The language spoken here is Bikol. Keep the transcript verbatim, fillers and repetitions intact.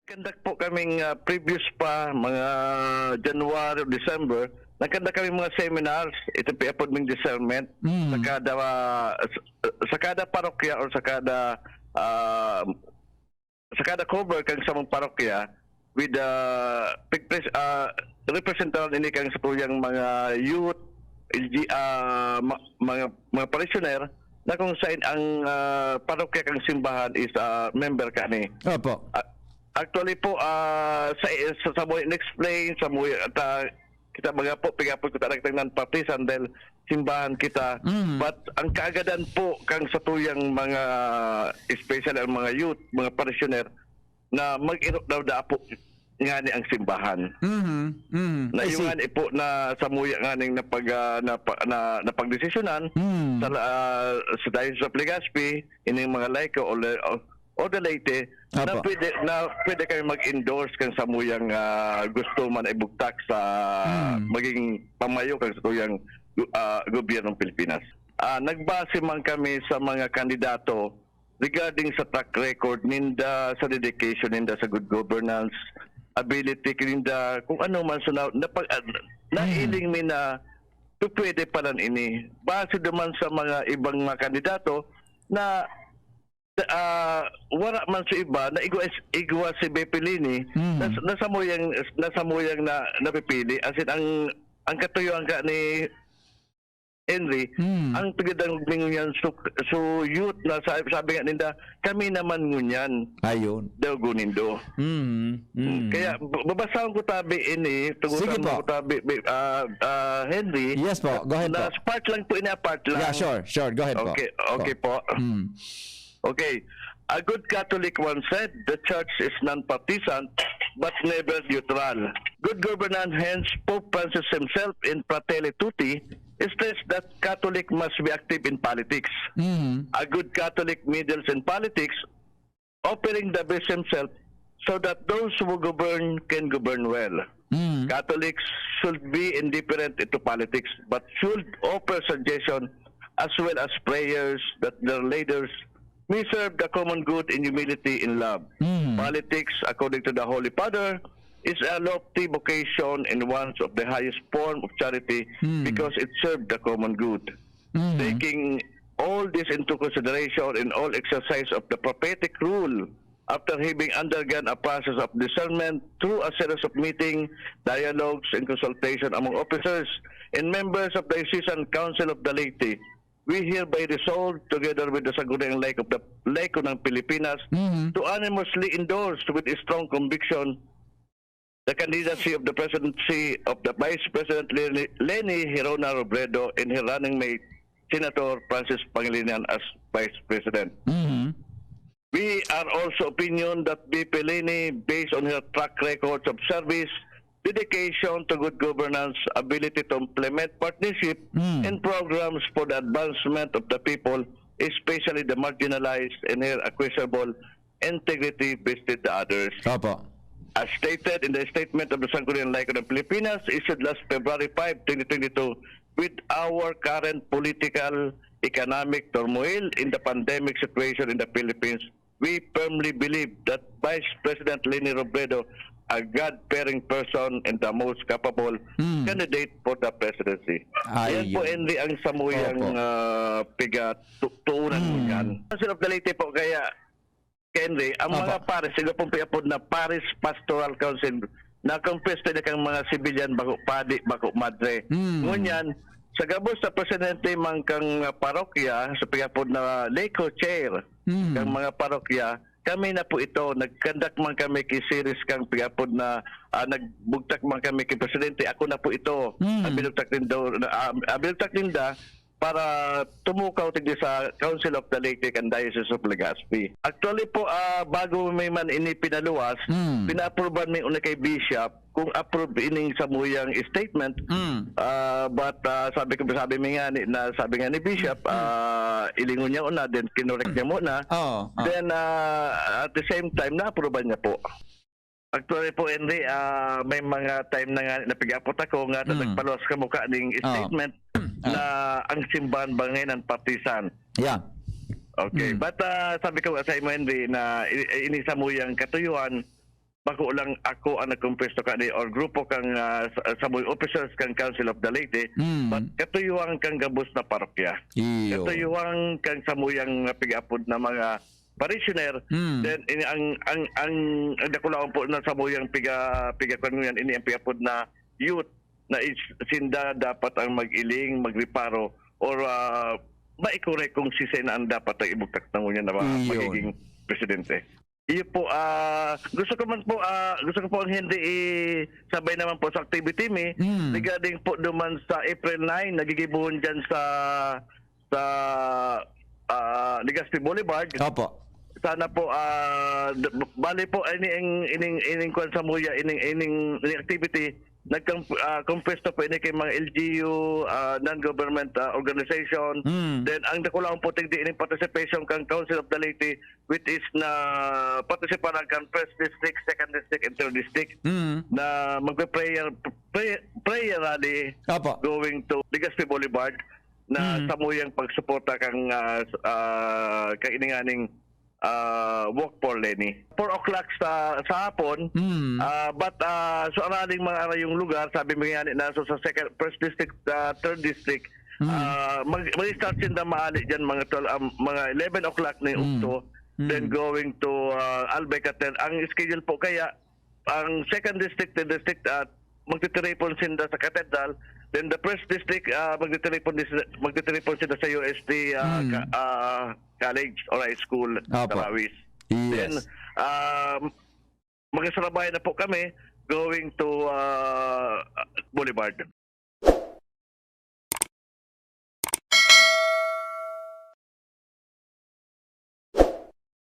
Nag-conduct po kaming, ah, previous pa, mga January o December, nag-conduct kaming mga seminars, ito piapod ming discernment, Mm. sa kada, ah, sa, sa kada parokya or sa kada, ah, sa kada cover kang samong parokya with, ah, pigpres-, ah, representaran ini kang satuyang mga youth, L G, ah, ma-, mga, mga parishioner na kung saan ang, ah, parokya kang simbahan is, ah, member kani. Opo. Ah, actually po, ah, sa, sa, sa mo in-explain, sa mo, at, ah, kita mga po, pigapon ko talaga ng non-partisan dahil simbahan kita. Mm. But ang kaagadan po kang satuyang mga, especially ang mga youth, mga parishioner, na mag-iro daw da po ngani ang simbahan. Mhm, mhm. Na I yung see. Ngani po na samuya nganing napag-, ah, napa-, na, napagdesisyonan Mm. sa, ah, sa Diocese of Legazpi, ining mga Laiko o Le-, o, o the Leyte, na Apo. pwede, na pwede kami mag-endorse kang samuyang, ah, gusto man ibugtak sa Mm. maging pamayo kang satuyang gu-, ah, gobyernong Pilipinas. Ah, nagbase man kami sa mga kandidato regarding sa track record ninda, sa dedication ninda sa good governance, ability ninda, kung ano man. So, na, napag-, ah, nailing mi na, "So, pwede pala ini." Base naman sa mga ibang mga kandidato na, ah, wala man sa iba, na igwa, igwa si Bepelini, Mm. nas-, nasamuyang, nasamuyang na napipili. As in, ang, ang katuyuan ka ni Henry, Hmm. ang tagadangog ningon yan, so, so youth na sa-, sabi nga ninda, "Kami naman ngunyan." Ayun. Daw gunindo. Hmm. Hmm. Kaya, b-, babasahon ko tabi ini, tugutan Sige mo po. ko tabi, bi-, ah, ah, Henry. Yes po, go ahead Na po. part lang po ini, ah, part lang. Yeah, sure, sure. Go ahead po. Okay, okay Po. po. Hmm. Okay. A good Catholic once said, "The Church is non-partisan, but never neutral." Good governance, hence Pope Francis himself in Fratelli Tutti stressed that Catholic must be active in politics. Mhm. A good Catholic meddles in politics, offering the best himself so that those who govern can govern well. Mhm. Catholics should be indifferent into politics, but should offer suggestion as well as prayers that their leaders may serve the common good in humility and love. Mhm. Politics, according to the Holy Father, is a lofty vocation and one of the highest form of charity Mhm. because it served the common good. Mhm. Taking all this into consideration in all exercise of the prophetic rule, after having undergone a process of discernment through a series of meeting, dialogues, and consultation among officers and members of the Diocesan Council of the Leyte, we hereby resolve, together with the Sangguniang Laiko of the, Laiko ng Pilipinas, Mhm. to unanimously endorse with a strong conviction the candidacy of the presidency of the Vice President Leni, Leni Gerona Robredo and her running mate, Senator Francis Pangilinan, as Vice President. Mhm. We are also opinion that V P Leni, based on her track records of service, dedication to good governance, ability to implement partnership Mm. and programs for the advancement of the people, especially the marginalized, and her unquestionable integrity bested the others. Opo. As stated in the statement of the Sangguniang Laiko ng Pilipinas, issued last February five, twenty twenty-two, with our current political, economic turmoil in the pandemic situation in the Philippines, we firmly believe that Vice President Leni Robredo, a God-fearing person and the most capable Mm. candidate for the presidency. Yan po, Ayun. Henry, ang samuyang, Opo. ah, piga tu-, tuunan mo Mm. yan. Council of the Leyte po, kaya, Henry, ang Opo. mga pares, sila pong piapod na Parish Pastoral Council, na composed na kang mga civilian, bako padi, bako madre. Mm. Ngunyan, sa gabos sa presidente man kang, ah, parokya, sa piapod na Laiko Chair, Mm. kang mga parokya, kami na po ito, nag-conduct man kami ki series kang piapod na, ah, nagbugtak man kami ki presidente, ako na po ito, Mm. ang binugtak nindo, na, ah, ang binugtak ninda para tumukaw tigdi sa Council of the Leyte kan Diocese of Legazpi. Actually po, ah, bago may man ini pinaluwas, Mm. pinaaprubahan mi una kay Bishop kung approve ining samuyang statement. Mm. Ah, but, ah, sabi ko, sabi mi nga ni, na sabi nga ni Bishop, Mm. ah, ilingon niya una, then kinorek niya muna. Oo, oo. Then, ah, at the same time, naaprubahan niya po. Actually po, Henry, ah, may mga time na nga napigapot ako nga Mm. nagpaluwas ka mukha ning Oo. statement Oo. na ang simbahan ba ngayon ang partisan. Yeah. Okay. Mm. But, ah, sabi ko sa imo, Henry, na i-, i-, ini samuyang katuyuan, Ako lang, ako ang nagkumpuesto kani or grupo kang, ah, sa, samuyang officers kang Council of the Leyte, Mm. but katuyuhan kang gabos na parokya. Iyo. Katuyuhan kang samuyang pigaapod na mga parishioner, Mm. then ini ang ang ang, ang dakulaon po na samuyang piga pigakuan ngunyan, ini ang pigaapod na youth na is sinda dapat ang mag-iling, magreparo, or ah, maikorek kung sisay na ang dapat ang ibugtak na ngunyan na mga Iyon. magiging presidente. Iyo po, ah, gusto ko man po, ah, gusto ko po ang hindi isabay naman po sa activity mi Mm. regarding po duman sa April nine, nagigibuhon dyan sa sa ah, Legazpi Boulevard. Opo. Sana po, ah, d- b- bali po, ining, ining, ining kwan samuya, ining, ining, ining activity, nagkang ah, kumpuesto po ini kay mga L G U, ah, non-government ah, organization. Mm. Then ang dakulaon po tigdi ining participation kang Council of the Leyte, which is na participaran kan first district, second district, and third district Mm. na magpe-prayer prayer, prayer rally Opo. going to Legazpi Boulevard na Mm. samuyang pagsuporta kang ah, s- ah, kaininganing ah, Walk for Leni. Four o'clock sa sa hapon. Mm. Ah, but ah, so araling mga arayong lugar, sabi mo nga na so sa second first district, ah, third district, Mm. ah, mag mag-start sinda maali diyan mga twelve, um, mga eleven o'clock na yung Mm. ukto. Mm. Then going to ah, Albay Cathedral. Ang schedule po kaya, ang second district, third district, at magtitiripon sinda sa Cathedral. Then the first district, ah, magtitiripon dis- magtitiripon sinda sa U S T ah, Mm. ka- ah, College or High School Opo. Tarawis. Yes. Then ah, magsasabay na po kami going to ah, Boulevard.